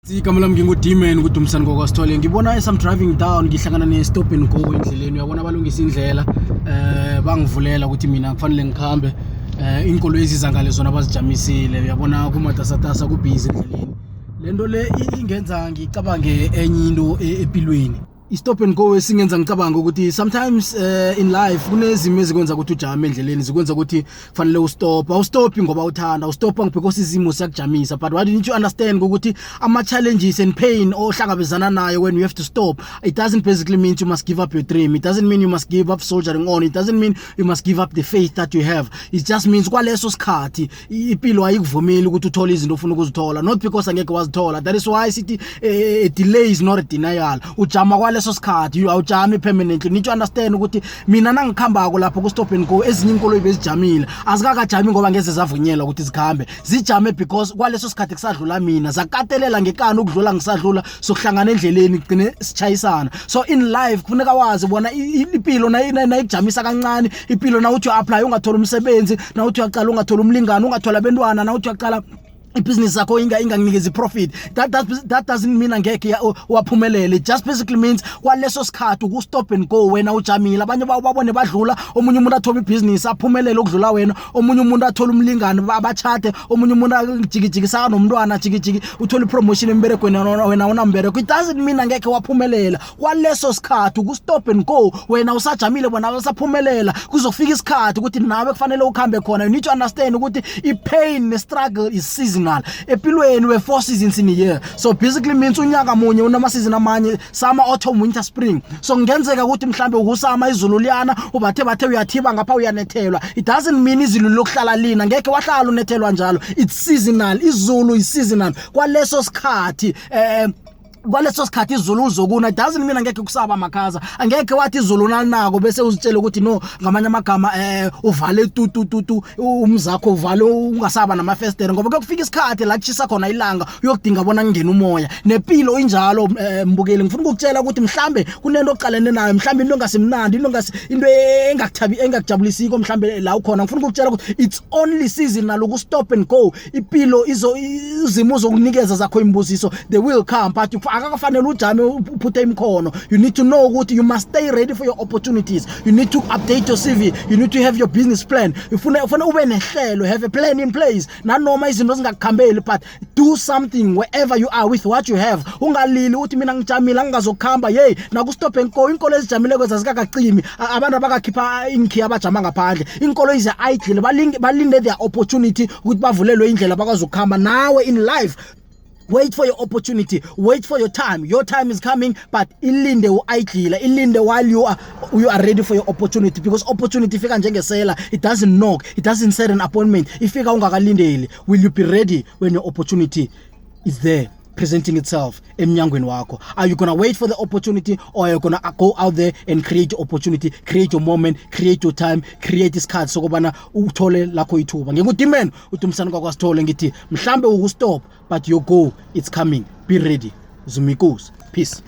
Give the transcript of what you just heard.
Igama lami nginguDemon kuDumsani kokwasithole. Ngibona as I'm driving down ngihlangana ne-stop and go endleleni. Uyabona balungisa indlela, bangivulela ukuthi mina kufanele ngikhambe. Iinkoloyi eziza ngale zona bazijamisile. Uyabona kumatasatasa, kubhizi endleleni. Lento le ingenza ngicabange enye into empilweni. I-stop and go esingenza ngicabanga ukuthi sometimes in life kunezimo ezikwenza ukuthi ujame endleleni, zikwenza ukuthi kufanele ustop. Awustophi ngoba uthanda, ustopha because izimo siyakujamisa. But what you need to understand ukuthi ama-challenges and pain ohlangabezana nayo when you have to stop, it doesn't basically mean you must give up your dream. It doesn't mean you must give up soldiering on. It doesn't mean you must give up the faith that you have. It just means kwaleso sikhathi impilo ayikuvumeli ukuthi uthole izinto ofuna ukuzithola, not because angeke wazithola. That is why sithi delay is not a denial. Ujama kwaleso sikhathi, awujami permanently. You need to understand ukuthi mina nangikhambako lapho ku-stop and go, ezinye inkoloyi bezijamile, azikakajami ngoba ngeze zavunyelwa ukuthi zikhambe. Zijame because kwaleso sikhathi kusadlula mina, zakatelela ngekani ukudlula ngisadlula, sokuhlangana endleleni, kugcine sitshayisana. So in life kufuneka wazi bona impilo nayikujamisa kancane, impilo nawuthi uya-apply ungathola umsebenzi, nawuthi uyaqala ungathola umlingani, ungathola abentwana, nawuthi uyaqala ibhizinisi yakho ingakunikeza i-profit, that doesn't mean angekhe waphumelela. It just basically means kwaleso sikhathi uku-stop and go, wena ujamile, abanye babone badlula. Omunye umuntu athome ibhizinisi aphumelele ukudlula wena, omunye umuntu athole umlingani abachate, omunye umuntu ajikijikisaka nomntwana jikijiki, uthole i-promotion emberegweni, wena unambereko. It doesn't mean angekhe waphumelela. Kwaleso sikhathi uku-stop and go, wena usajamile, bona basaphumelela. Kuzofika isikhathi ukuthi nawe kufanele ukhambe khona. You need to understand ukuthi i-pain ne-struggle is seasonal empilweni. We four seasons in a year, so basically means unyaka munye unama-season amanye: summer, autumn, winter, spring. So kungenzeka ukuthi mhlambe ukusama izulu liyana, ubathe bathe uyathiba ngapha, uyanethelwa. It doesn't mean izulu lokuhlala lina, ngeke wahlala unethelwa njalo. It's seasonal, izulu is seasonal. Kwaleso sikhathi izulu uzokuna, it doesn't mean angekhe kusaba amakhaza. Angekhe wathi izulu nalinako bese uzitshele ukuthi no, ngamanye amagama uvale tu tu tu tu umzakho, uvale ungasaba namafestere, ngoba kuyokufika isikhathi la kushisa khona ilanga, uyokudinga bona kungena umoya. Nempilo injalo. Mbukeli, ngifuna ukukutshela ukuthi mhlambe kunento oqalene nayo, mhlambe into engasimnandi, into engakuthabi, engakujabulisiko mhlambe la ukhona. Ngifuna ukukutshela ukuthi it's only seasonal, uku stop and go. Impilo izo izimo uzokunikeza zakho imbusiso, they will come, but akakafanele ujame uphuthe imkhono. You need to know ukuthi you must stay ready for your opportunities. You need to update your CV. You need to have your business plan. Ufuna ube nehlelo, have a plan in place nanoma izinto zingakukhambeli, but do something wherever you are with what you have. Ungalili uthi mina ngijamile, angingazokuhamba. Hey, naku stop and go, inkolo ezijamileko zazikakacimi, abantu abakakhipha inkhiya abajama ngaphandle, inkolo ize idle, balinde their opportunity ukuthi bavulelwe indlela bakwazi ukuhamba. Nawe in life, wait for your opportunity, wait for your time. Your time is coming, but ilinde u-idle, ilinde while you are ready for your opportunity, because opportunity ifika njengesela. It doesn't knock, it doesn't set an appointment, ifika ungakalindeli. Will you be ready when your opportunity is there presenting itself emnyangweni wakho? Are you gonna wait for the opportunity or are you gonna go out there and create your opportunity, create your moment, create your time, create isikhathi sokubana uthole lakho ithuba? NginguDimen uDumsani kwakwasithole. Ngithi mhlambe ukustop, but your go, it's coming. Be ready. Zumikos, peace.